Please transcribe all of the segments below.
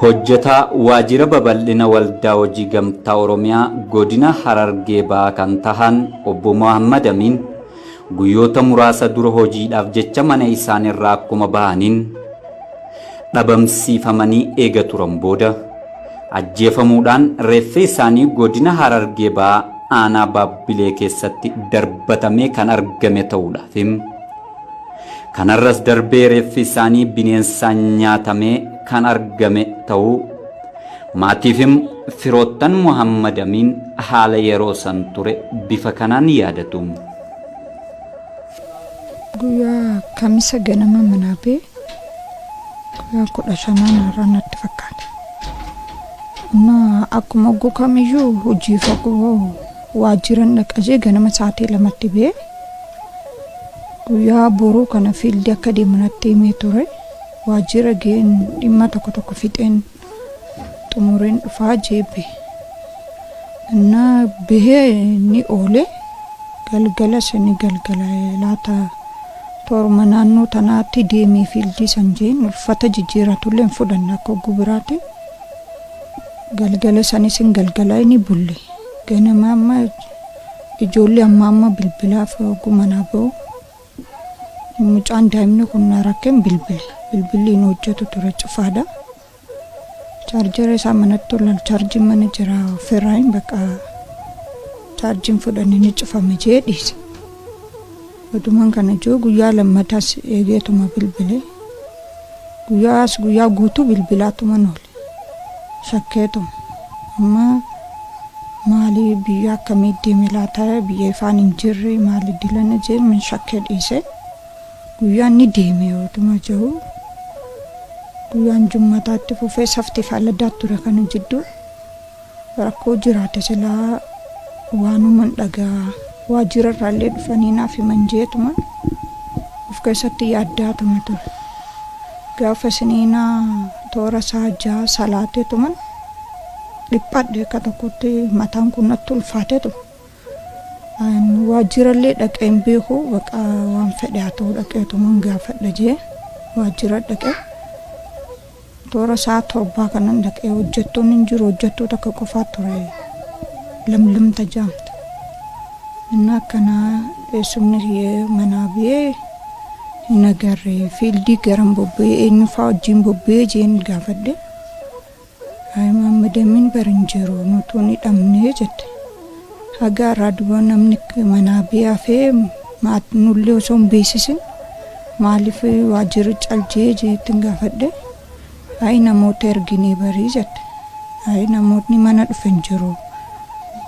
Hojjetaa Waajjira Babal'ina Waldaa Hojii Gamtaa Oromiyaa Godina Harargee Bahaa kan tahan Obbo Mohaammad Amiin guyyoota muraasa dura hojiidhaaf jecha mana isaaniirraa akkuma bahaniin dhabamsiifamanii eega turan booda ajjeefamuudhaan reeffi isaanii Godina Harargee Bahaa Aanaa Baabbilee keessatti darbatamee kan argame ta'uudhaaf kanarras darbee reeffi isaanii bineensaan nyaatamee kan argame ta'uu maatiifim firoottan Muhammad Amiin haala yeroo san ture bifa kanaan yaadatu. Guyyaa Kamisa ganama manaa ba'e, guyyaa 15n irraa natti fakkaata. Amma akkuma ogguu kamiyyuu hojiif ogguu waajjiran dhaqa jee ganama sa'aatii 2tti ba'e. Guyyaa boruu kana fiildii akka deemu natti himee ture. Waajjira ga'een dhimma tokko tokko fixeen xumureen dhufaa jee bahe. Innaa bahee ni oole. Galgala sani galgala laata tooruma naannoo tanaatti deemee fiildii san jeen uffata jijjiiratullee hin fudhanne akka ogguu biraati. Galgala sanis hin galgalaa ni bulle. Ganama amma ijoollee amma amma bilbilaaf ogguu manaa ba'u. Mucaan daa'imni kun na rakkeen bilbile. Bilbilli hin hojjetu ture, cufaadha. Chaarjera isaa manatti ol chaarjiin mana jira, ofirraa hin bakka chaarjiin fudhanne ni cufame jee dhiise. Odumaan kana jiru guyyaa lammataas eegeetuma bilbile. Guyyaas guyyaa guutuu bilbilaatuma oole. Shakkeetuma. Amma maali, biyya akkamii deeme laata, biyya ifaan hin jirre, maali dilana jee min shakkee dhiise. Guyyaan ni deeme, oduma jiru guyyaan jummataatti fufee safti faaladaa ture. Kana jidduu rakkoo jiraate silaa waanuman dhagaa, waajjira irraallee dhufanii naaf himan jeetuma of keessatti yaaddaatuma ture. Gaafa siniinaa toora isaa 6 salaateetuman dhiphadhe. Akka tokkotti mataan kun natti ulfaateetu waajjirallee dhaqee hin beeku. Baqa waan fedhe haa ta'u, dhaqeetuman gaafadha jee waajjira dhaqee toora sa'a 7 kanan dhaqee, hojjettoonni hin jiru, hojjettuu takka qofaa ture, Lamlamta jaamta. Inni akkanaa eessumni manaa biyee hin agarre, fiildii garan bobba'ee, eenyufaa wajjin bobba'ee jeen gaafadhe. "Ayi, Muhammad Amin bar hin jiru, nutuu ni dhabnee," jette. Haga irraa duba namni manaa biyee hafee nullee osoo hin beeksisin maaliif waajjirri caljee jeettiin gaafadhe. "Ayi, namoota erginee barii," jette. "Ayi, namootni mana dhufe hin jiru.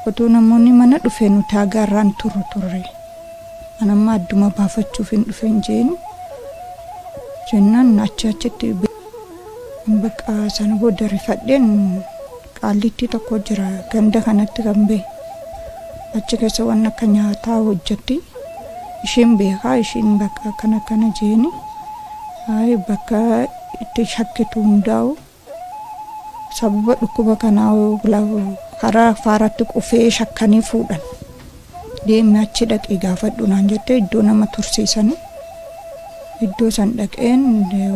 Otoo namoonni mana dhufe nuti haga irraan turru turre. Anamma adduma baafachuuf hin dhufe hin jeeni," jennaan achi achitti bakka sana booda rifadheen Qaallittii tokko jira ganda kanatti kan bahe. Achi keessa waan akka nyaataa hojjetti. Isheen beekaa, isheen bakka akkana akkana jeeni. Ayi, bakka itti shakkitu hundaa'u sababa dhukkuba kanaa karaa faaratti qufee shakkanii fuudhan. "Deemi, achi dhaqii gaafadhu," naan jette, iddoo nama tursiisanii. Iddoo san dhaqeen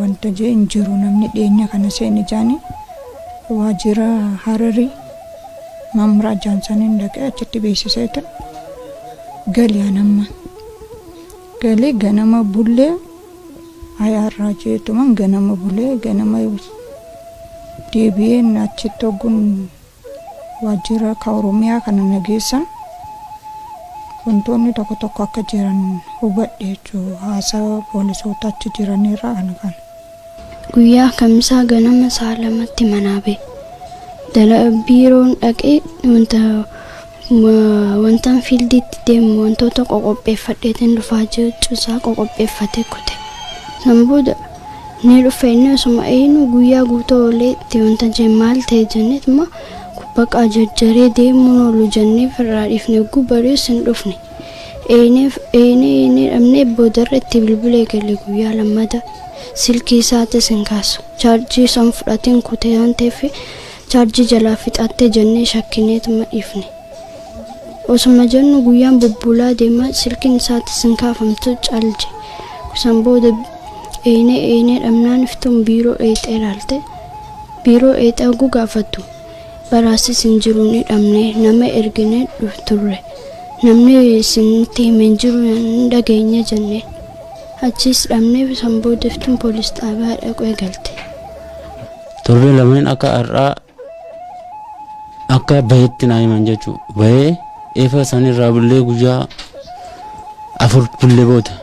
wanta jee hin jiru, namni dhiyeenya kana seene jaanii waajjira Hararii Maamraa Jaansaniin dhaqee achitti beeksiseetin gali. Anamma galee ganama bullee ayaarraa jeetuman ganama bulee ganama deebi'een achitti hogguun waajjira ka Oromiyaa kana nageessan wantoonni tokko tokko akka jiran hubadhe jechuudha, haasaa poolisoota achi jiranirraa kana kana. Guyyaa Kamisaa ganama sa'a 2tti manaa ba'e. Biiroon dhaqee wanta wantan fiildiitti deemu wantoota qoqopheeffadheetiin dhufaa jechuusaa qoqopheeffatee kute. San booda ni dhufe inni, osuma eenyu guyyaa guutuu oolee itti wanta jee maal ta'e jenneetuma baqaa jarjaree deemuun oolu jennee firraa dhiifne. Hogguu bari'us hin dhufne. Eenee eenee dhabnee boodarra itti bilbilee gale. Guyyaa lammata silkii isaatis hin kaasu. Chaarjii osoo fudhatiin kutee waan ta'eef chaarjii jalaa fixattee jennee shakkineetuma dhiifne. Osuma jennu guyyaan bubbulaa deema, silkiin isaatis hin kaafamtu, calje. San booda eenee eenee dhabnaan iftuun biiroo dheexee ilaalte. Biiroo dheeyxee hogguu gaafattu baraasis hin jiru ni dhabne nama ergine turre. Namni isinitti hime hin jiru hin dhageenye jenneen. Achiis dhabne san booda iftuun poolis xaabiyaa dhaquu eegalte. Torbee lameen akka har'aa akka bahetti naa himan jechuudha. Bahee eefa sanirraa bullee guyyaa 4 bulle booda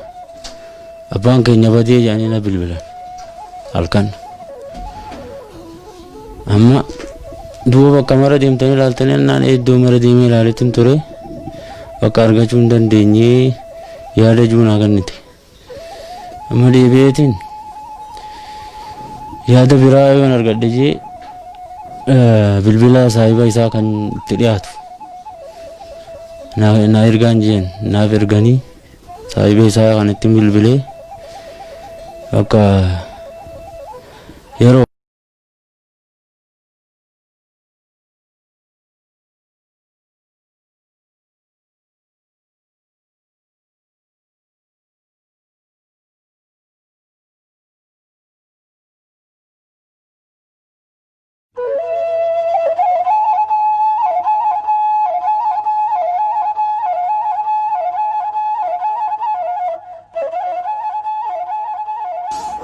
abbaan keenya badee jedhanii na bilbilan halkan. Amma duuba bakka mara deemtanii ilaaltanii jennaan iddoo mara deemee ilaaleetin ture bakka argachuu hin dandeenye yaada jiru naa kennite. Amma deebi'eetiin yaada biraa yoon argadhe jee bilbila saahiba isaa kan itti dhiyaatu naa ergaan jeen naaf erganii saahiba isaa kan ittiin bilbilee bakka yeroo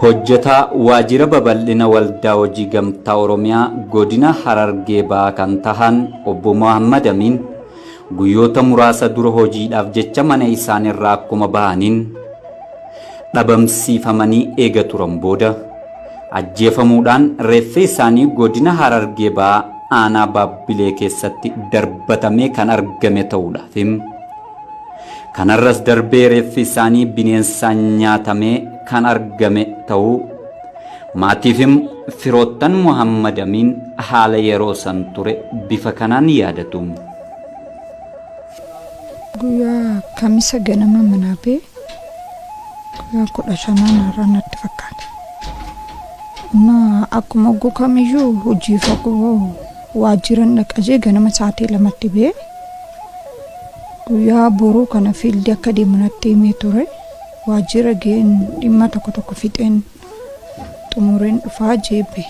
Hojjetaa Waajjira Babal'ina Waldaa Hojii Gamtaa Oromiyaa Godina Harargee Bahaa kan tahan Obbo Mohaammad Amiin guyyoota muraasa dura hojiidhaaf jecha mana isaanirraa akkuma bahaniin dhabamsiifamanii eega turan booda ajjeefamuudhaan reeffi isaanii Godina Harargee Bahaa Aanaa Baabbilee keessatti darbatamee kan argame ta'uudhaaf kanarras darbee reeffi isaanii bineensaan nyaatamee kan argame ta'uu maatiifim firoottan Muhammad Amiin haala yeroo san ture bifa kanaan yaadatu. Guyyaa Kamisa ganama manaa ba'e guyyaa 15 har'aa natti fakkaata. Amma akkuma hogguu kamiyyuu hojiif hogguu waajjiran dhaqa jee ganama sa'aatii 2tti ba'e. Guyyaa boruu kana fiildii akka deemu natti himee ture. Waajjira ga'een dhimma tokko tokko fixeen xumureen dhufaa jee bahe.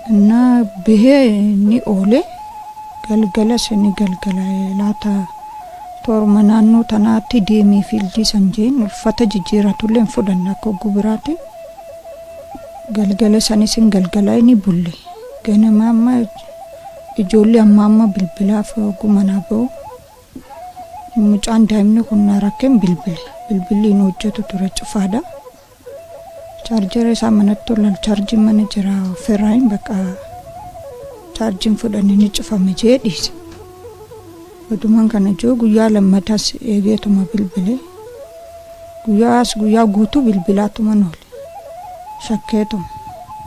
Innaa bahee ni oole. Galgalas ni galgala laata tooruma naannoo tanaatti deemii fiildii san jeen uffata jijjiiratullee hin fudhanne akka hogguu biraati. Galgala sanis hin galgalaa'e ni bulle. Ganama amma ijoollee amma amma bilbilaaf hogguu manaa ba'u mucaan daa'imni kun na rakkeen bilbile. Bilbilli hin hojjetu ture cufaadha. Chaarjera isaa manatti ol chaarjiin mana jira ofirraayin bakka chaarjiin fudhanne ni cufame jee dhiise. Odumaan kana jiru guyyaa lammataas eegeetuma bilbile. Guyyaas guyyaa guutuu bilbilaatuma oole. Shakkeetuma.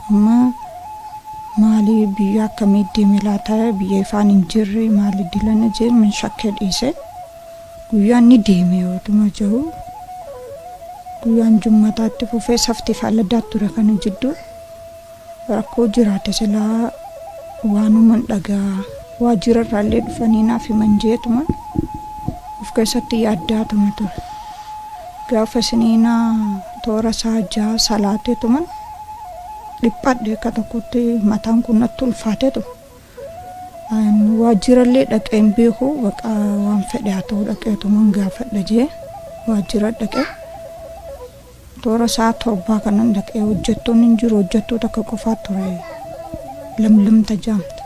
Amma maali biyya akkamii deeme laata biyya ifaan hin jirre maali dilana jee min shakkee dhiise. Guyyaan ni deeme oduma jiru. Guyyaan jummataatti fufee safti faalladaat ture kana jidduu rakkoo jiraate silaa waanuman dhagaa waajjira irraallee dhufanii naaf himan jeetuma of keessatti yaaddaatuma ture. Gaafa isiniinaa toora isaa 6 salaateetuman dhiphadhe akka tokkotti mataan kun natti ulfaateetu. Waajjirallee dhaqee hin beeku baqa waan fedhe haa ta'u dhaqeetuman gaafadha jee waajjira dhaqee. Toora sa'a 7 kanan dhaqee hojjettoonni hin jiru hojjettuu takka qofaa ture lamlamta jaamta.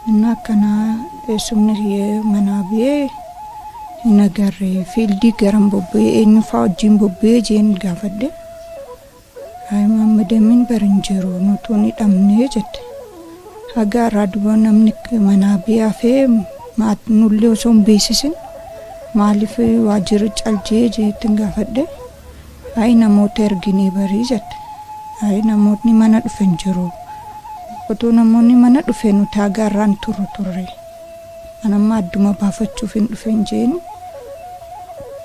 Inni akkanaa eessumni kiyyee manaa ba'ee hin agarre fiildii garam bobba'ee eenyufaa wajjin bobba'ee jeen gaafadhe. Hayi Muhammad Amin bar hin jiru nutuu ni dhabne jette. Haga har'aa duba namni manaa ba'ee hafee nullee osoo hin beeksisin maaliif waajjirri cal jee jeettin gaafadhe. Hayi namoota erginee barii jette. Hayi namootni mana dhufe hin jiru. Otoo namoonni mana dhufe nuti haga har'aa hin turru turre. An amma adduma baafachuuf hin dhufen jeeni.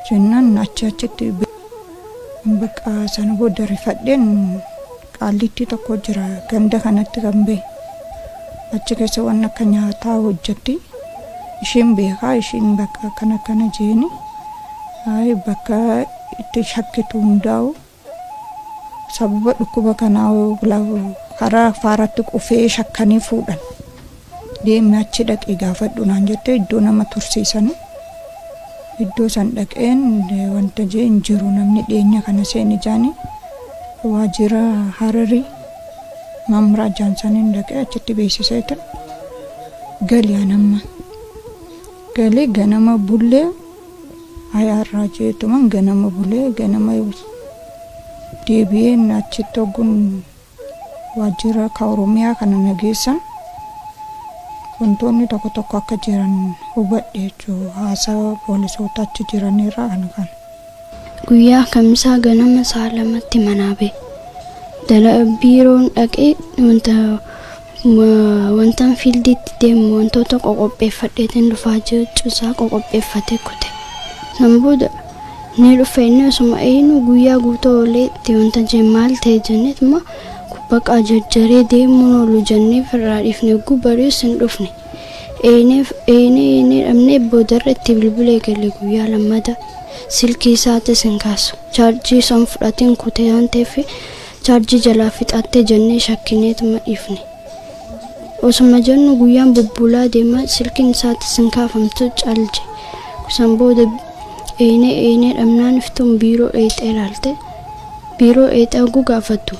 Jennaan achi achitti Bakka sana booda rifadheen qaallittii tokko jira ganda kanatti kan bahe. Achi keessa waan akka nyaataa hojjetti. Isheen beekaa isheen bakka akkana akkana jeeni. Hayi bakka itti shakkitu hundaa'u sababa dhukkuba kanaa Karaa faaratti qufee shakkanii fuudhan. Deemi achi dhaqee gaafadhu naan jette iddoo nama tursiisanii. Iddoo san dhaqeen wanta jee hin jiru namni dhiyeenya kana seeni jaanii waajjira Hararii Maamraa Jaansaniin dhaqee achitti beeksiseetin gali anamma. Galee ganama bullee hayaarraa jeetuman ganama bulee ganama deebi'een achitti hogguun waajjira ka Oromiyaa kana na geessan wantoonni tokko tokko akka jiran hubadhe jechuudha. Haasaa poolisoota achi jiranirraa kana kana. Guyyaa Kamisaa ganama sa'a 2tti manaa ba'e. Biiroon dhaqee wanta wantan fiildiitti deemu wantoota qoqopheeffadheetiin dhufaa jiru isaa qoqopheeffatee kute. San booda ni dhufe inni osuma eenyu guyyaa guutuu oolee itti wanta jee maal ta'e jenneetuma baqaa jarjaree deemuun oolu jennee firraa dhiifne hogguu bari'us hin dhufne. Eenee eenee dhabnee boodarra itti bilbilee galle guyyaa lammata silkii isaatis hin kaasu. Chaarjii osoo hin fudhatiin kute waan ta'eef chaarjii jalaa fixattee jennee shakkineetuma dhiifne. Osuma jennu guyyaan bubbulaa deema silkiin isaatis hin kaafamtu cal je. San booda eenee eenee dhabnaan iftuun biiroo dheeyxee ilaalte. Biiroo dheeyxee hogguu gaafattu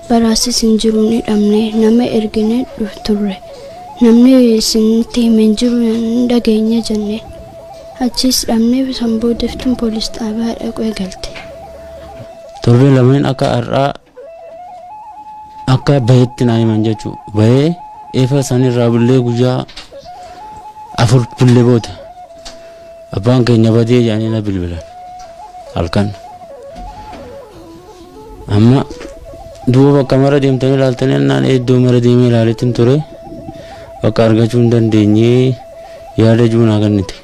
baraasis hin jiru ni dhabne nama ergine turre. Namni isinitti hime hin jiru hin dhageenye jenneen. Achiis dhabnee san booda iftuun poolis xaabiyaa dhaquu eegalte. Torbee lameen akka har'aa akka bahetti naa himan jechuudha. Bahee eefa sanirraa bullee guyyaa 4 bullee booda abbaan keenya badee jedhanii na bilbilan halkan. Amma duuba bakka mara deemtanii ilaaltanii jennaan iddoo mara deemee ilaaleetiin ture bakka argachuu hin dandeenye yaada jiru naa kennite.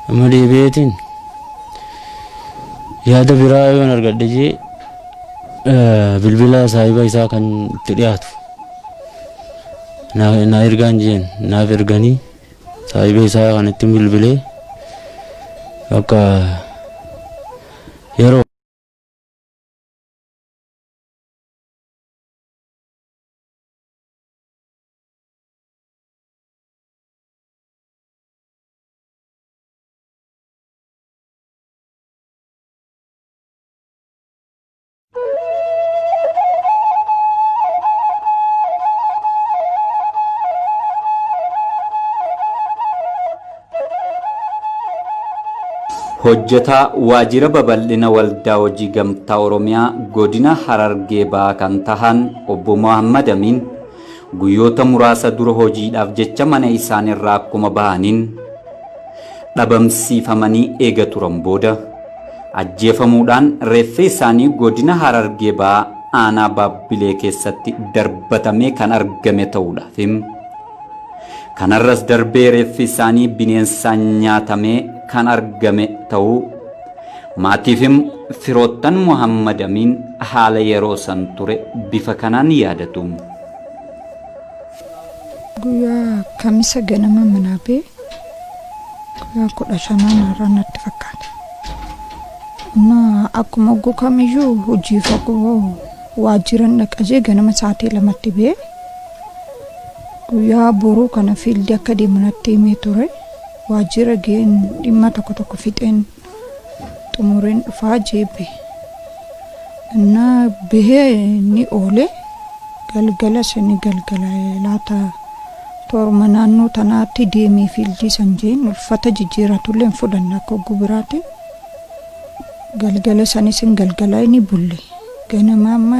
Amma deebi'eetiin yaada biraa yoon argadhe jee bilbila saahiba isaa kan itti dhiyaatu naa ergaan jeen naaf erganii saahiba isaa kan ittiin bilbilee bakka yeroo Hojjetaa Waajjira Babal'ina Waldaa Hojii Gamtaa Oromiyaa Godina Harargee Bahaa kan tahan Obbo Mohammad Amiin guyyoota muraasa dura hojiidhaaf jecha mana isaanirraa akkuma bahaniin dhabamsiifamanii eega turan booda ajjeefamuudhaan reeffi isaanii Godina Harargee Bahaa Aanaa Baabbilee keessatti darbatamee kan argame ta'uudhaaf kanarras darbee reeffi isaanii bineensaan nyaatamee kan argame ta'uu maatiifim firoottan Muhammad Amiin haala yeroo san ture bifa kanaan yaadatu. Guyyaa Kamisa ganama manaa ba'e guyyaa 15 irraa natti fakkaata. Amma akkuma hogguu kamiyyuu hojiif hogguu waajjiran dhaqa jee ganama sa'aatii 2tti ba'e. Guyyaa boruu kana fiildii akka deemu natti himee ture. Waajjira ga'een dhimma tokko tokko fixeen xumureen dhufaa jee bahe. Innaa bahee ni oole. Galgala sani galgala laata tooruma naannoo tanaatti deemee fiildii san jeen uffata jijjiiratullee hin fudhanne akka hogguu biraati. Galgala sanis hin galgalaa ni bulle. Ganama amma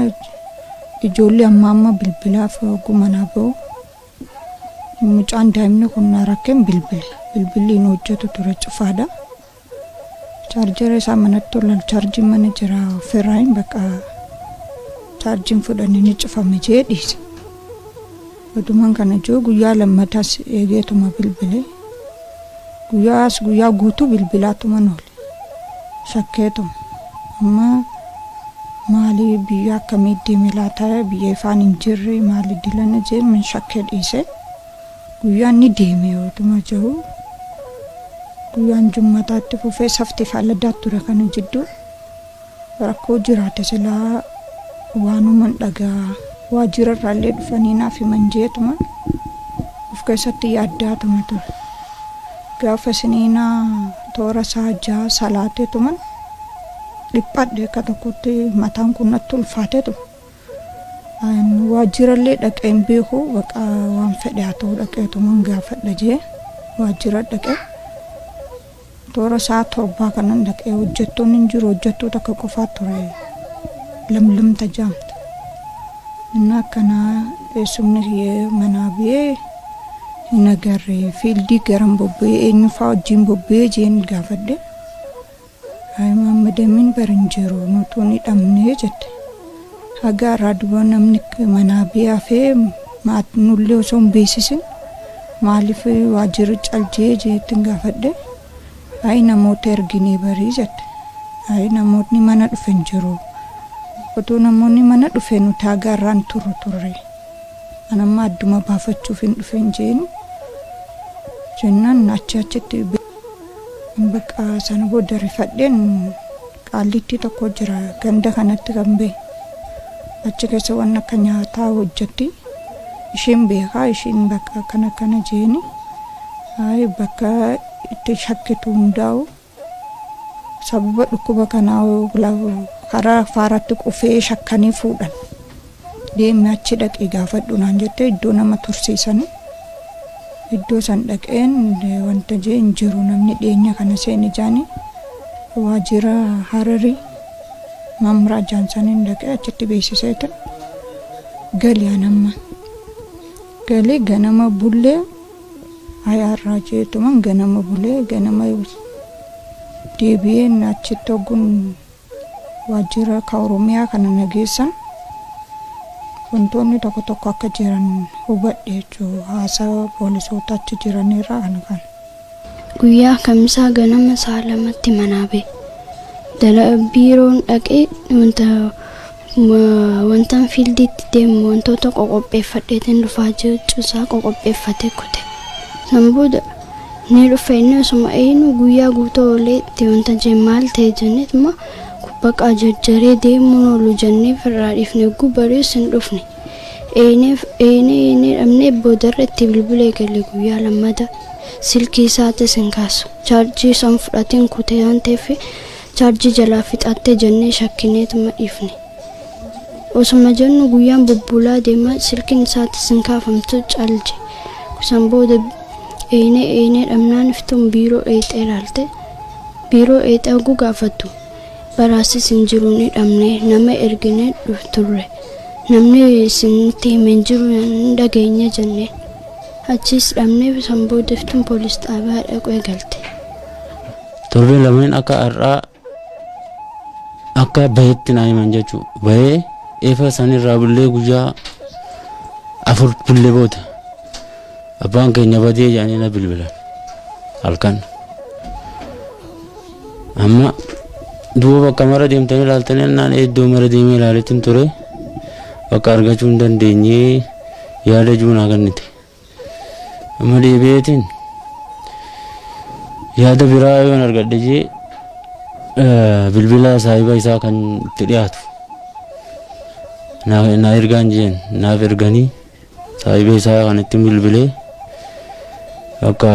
ijoollee amma amma bilbilaaf hogguu manaa ba'u mucaan daa'imni kun na rakkeen bilbile. Bilbilli hin hojjetu ture cufaadha. Chaarjera isaa manatti tolan chaarjiin mana jira ofirraayin bakka chaarjiin fudhanne ni cufame jee dhiise. Odumaan kana jiru guyyaa lammataas eegeetuma bilbile. Guyyaas guyyaa guutuu bilbilaatuman oole. Shakkeetuma. Amma maali biyya akkamii deeme laata biyya ifaan hin jirre maali dilana jee min shakkee dhiise. Guyyaan ni deeme oduma jiru guyyaan jummataatti fufee safti faalladaat ture kana jidduu rakkoo jiraate silaa waanuman dhagaa Waajjira irraallee dhufanii naaf himan jeetuma of keessatti yaaddaatuma ture. Gaafa isiniinaa toora isaa ja'a salaateetuman dhiphadhe akka tokkotti mataan kun natti ulfaateetu. Waajjirallee dhaqee hin beeku, baqa waan fedhe haa ta'u dhaqeetuman gaafadha jee waajjira dhaqee. Toora sa'a 7 kanan dhaqee hojjettoonni hin jiru, hojjettoota akka qofaa ture lamlamta jaamta. Inni akkanaa eessumni manaa biyee hin agarre, fiildii garan bobba'ee eenyu fa'aa wajjin bobba'ee jeen gaafadhe. Ayi Maammadamiin bar hin jiru, nutuu ni dhabnee jette. Haga irraa duba namni manaa biyee hafee nullee osoo hin beeksisin maaliif waajjirri caljee jeettiin gaafadhe. Ayi namoota erginee barii jette. Ayi namootni mana dhufe hin jiru. Otoo namoonni mana dhufe nuti haga irraan turru turre. Anamma adduma baafachuuf hin dhufen jeeni. Jennaan achi achitti bakka sana booda rifadheen qaallittii tokko jira ganda kanatti kan bahe. Achi keessa waan akka nyaataa hojjetti. Isheen beekaa, isheen bakka akkana akkana jeeni. Ayi bakka itti shakkitu hundaa'u sababa dhukkuba kanaa karaa faaratti qufee shakkanii fuudhan. Deemi achi dhaqee gaafadhu naan jettee iddoo nama tursiisanii. Iddoo san dhaqeen wanta jee hin jiru, namni dhiyeenya kana seeni jaanii waajjira Hararii Maamraa Jaansaniin dhaqee achitti beeksiseetin gali anamma. Galee ganama bullee hayaarraa jeetuman ganama bulee ganama deebi'een achitti hogguun waajjira ka Oromiyaa kana nageessan wantoonni tokko tokko akka jiran hubadhe jechuudha. Haasaa poolisoota achi jiranirraa kana kana. Guyyaa Kamisaa ganama sa'a 2tti manaa ba'e. Biiroon dhaqee wantan fiildiitti deemu wantoota qoqopheeffadheetiin dhufaa jechuusaa qoqopheeffatee kute. San booda ni dhufe, inni osuma eenyu guyyaa guutuu oolee itti wanta jee maal ta'e jenneetuma baqaa jarjaree deemuun oolu jennee firraa dhiifne. Hogguu bari'us hin dhufne. Eenee eenee dhabnee boodarra itti bilbilee galle. Guyyaa lammata silkii isaatis hin kaasu. Chaarjii osoo hin fudhatiin kutee waan ta'eef chaarjii jalaa fixattee jennee shakkineetuma dhiifne. Osuma jennu guyyaan bubbulaa deema, silkiin isaatis hin kaafamtu, calje. San booda eenee eenee dhabnaan iftuun biiroo dheexee ilaalte. Biiroo dheexee hogguu gaafattu baraasis hin jiru, ni dhabne, nama ergine turre, namni isinitti hime hin jiru, hin dhageenye jenneen. Achis dhabnee san booda iftuun poolis xaabiyaa dhaquu eegalte. Torbee lameen akka har'aa akka bahetti naa himan jechuudha. Bahee eefa sanirraa bullee guyyaa 4 bullee booda abbaan keenya badee jedhanii na bilbilan halkan. Amma duuba bakka mara deemtanii ilaaltanii naan iddoo mara deemee ilaaleetiin ture, bakka argachuu hin dandeenye yaada juunaa kennite. Amma deebi'eetiin yaada biraa yoon argadhe jee bilbila saahiba isaa kan itti dhiyaatu na ergaan jeen, naaf erganii saahiba isaa kan ittiin bilbilee bakka